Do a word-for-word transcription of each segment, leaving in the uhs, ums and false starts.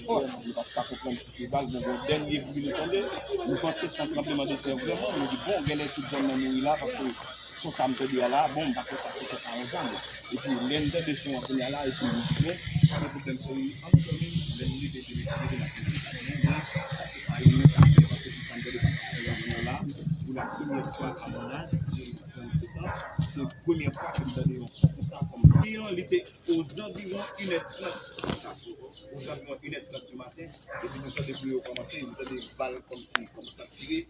fòs. Nou pa t ka konprann si se vag, bon, bon, dènye bri nou tande, nou panse se yon tranblemanntè vrèman, nou di, bon, genlè tout zòn nan mouri la, paske son sa m tande a la, bon, m pa kwè sa se kèk aranjman. Epi, lè n tande son an kounye a la, epi nou di, bon, pa gen pwoblèm, cheri, ann dòmi, lè n leve demen, se leve n ap leve, sa se pa yon sa, se pa se sa m tande, pa sa se la, pou la premyè fwa a mon âge, j'ai trente-sept ans, se premyè fwa ke m tande yon son konsa, kòm li an, li te ozanviwon inè trant, ozanviwon inè trant di maten, epi nou tande bri yo kòmanse, nou tande bal kòmsi kòmanse ap tire.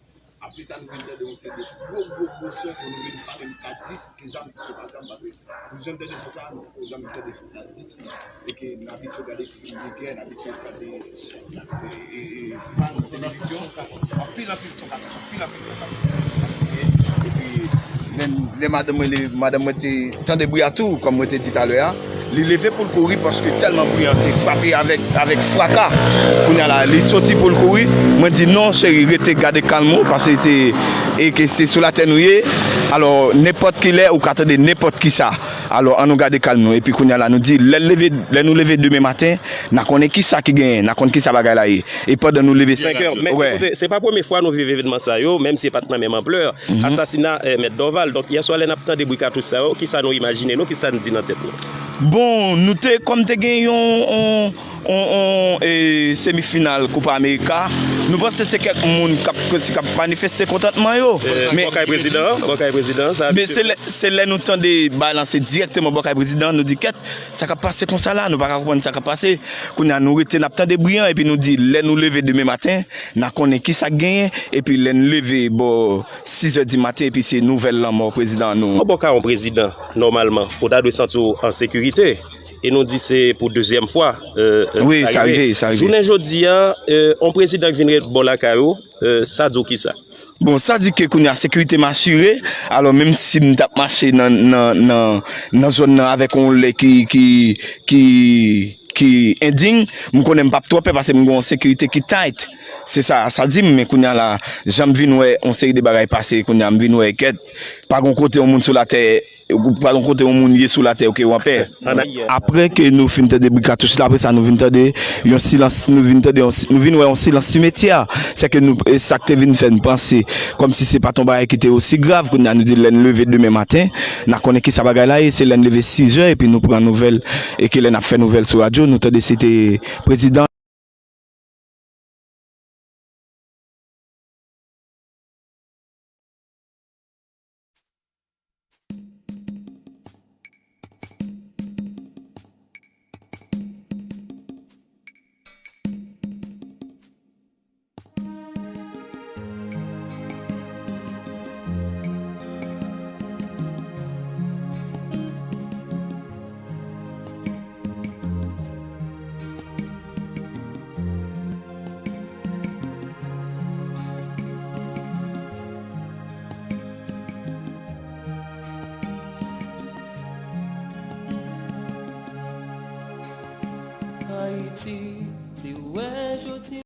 Apre sa, nou vin tande yon seri de gwo, gwo, gwo son ke nou menm pa menm ka di si se zam, si se pa zam, paske nou janm tande son sa, nou poko janm tande son sa ditou. E ke n abitye gade fim de gè, n abitye gade, e, e, e, bal nan televizyon. Anpil, anpil son katouch, anpil, anpil son katouch. Epi, lè, lè madanm mwen, lè madanm mwen te tande bri a tou, kòm mwen te di talè a, li leve pou l kouri paske tèlman bri an te frape avèk, avèk fraka. Kounye a la, li soti pou l kouri. Mwen di, "Non, cheri, rete, gade kalm ou, paske se, e ke se sou latè nou ye. Alò, nenpòt ki lè, ou ka tande nenpòt ki sa." Alò, ann nou gade kalm nou. Epi kounye a la, nou di, lè l leve, lè nou leve demen maten, n a konnen ki sa ki genyen, n a konn ki sa bagay la ye. E pandan nou leve senk è, men, wè, koute, se pa premye fwa nou viv evènman sa yo, menm si e pa t nan menm anplè. Asasina, eh, Mèt Dorval. Donk, yè swa, lè n ap tande bri katouch sa yo, ki sa nou imajine nou, ki sa n di nan tèt nou? Bon, nou te, kòm te gen yon, yon, yon, yon, e, semifinal Copa America, nou panse se kèk moun k ap, k ap manifeste kontantman yo. Eh, men bò kay prezidan, bò kay prezidan, sa men se lè, se lè nou tande bay lan, se dirèkteman bò kay prezidan, nou di, "Kèt, sa k ap pase konsa la?" Nou pa ka konprann sa k ap pase. Kounye a, nou rete, n ap tande bri an, epi nou di, lè nou leve demen maten, n a konnen ki sa k genyen, epi lè n leve bò sizè di maten, epi se nouvèl lanmò prezidan nou. Yon bò kay yon prezidan, nòmalman, ou ta dwe santi w an sekirite. E nou di se pou dezyèm fwa, euh, euh, wi, sa rive, sa rive. Jounen jodi a, euh, yon prezidan k vin ret bò lakay ou, euh, sa di w kisa? Bon, sa di ke kounye a sekirite m asire, alò menm si m t ap mache nan, nan, nan, nan zòn nan avèk yon lè ki, ki, ki, ki endiy, m konnen m p ap twò pè paske m gen yon sekirite ki tight. Se sa, sa di m, men kounye a la, jan m vin wè yon seri de bagay pase, kounye a m vin wè kèt, pa gen kote yon moun sou latè, pa gen kote yon moun ye sou latè, oke, w an pè. Apre ke nou fin tande bri katouch la, apre sa nou vin tande yon silans, nou vin tande yon si-, nou vin wè yon silans simetyè. Se ke nou, e sa k te vin fè n panse kòmsi se pa t yon bagay ki te osi grav. Kounye a nou di lè n leve demen maten, n a konnen ki sa bagay la ye, se lè n leve sizè epi nou pran nouvèl, e ke lè n ap fè nouvèl sou radyo, nou tande se te prezidan. Ayiti, se wè jodi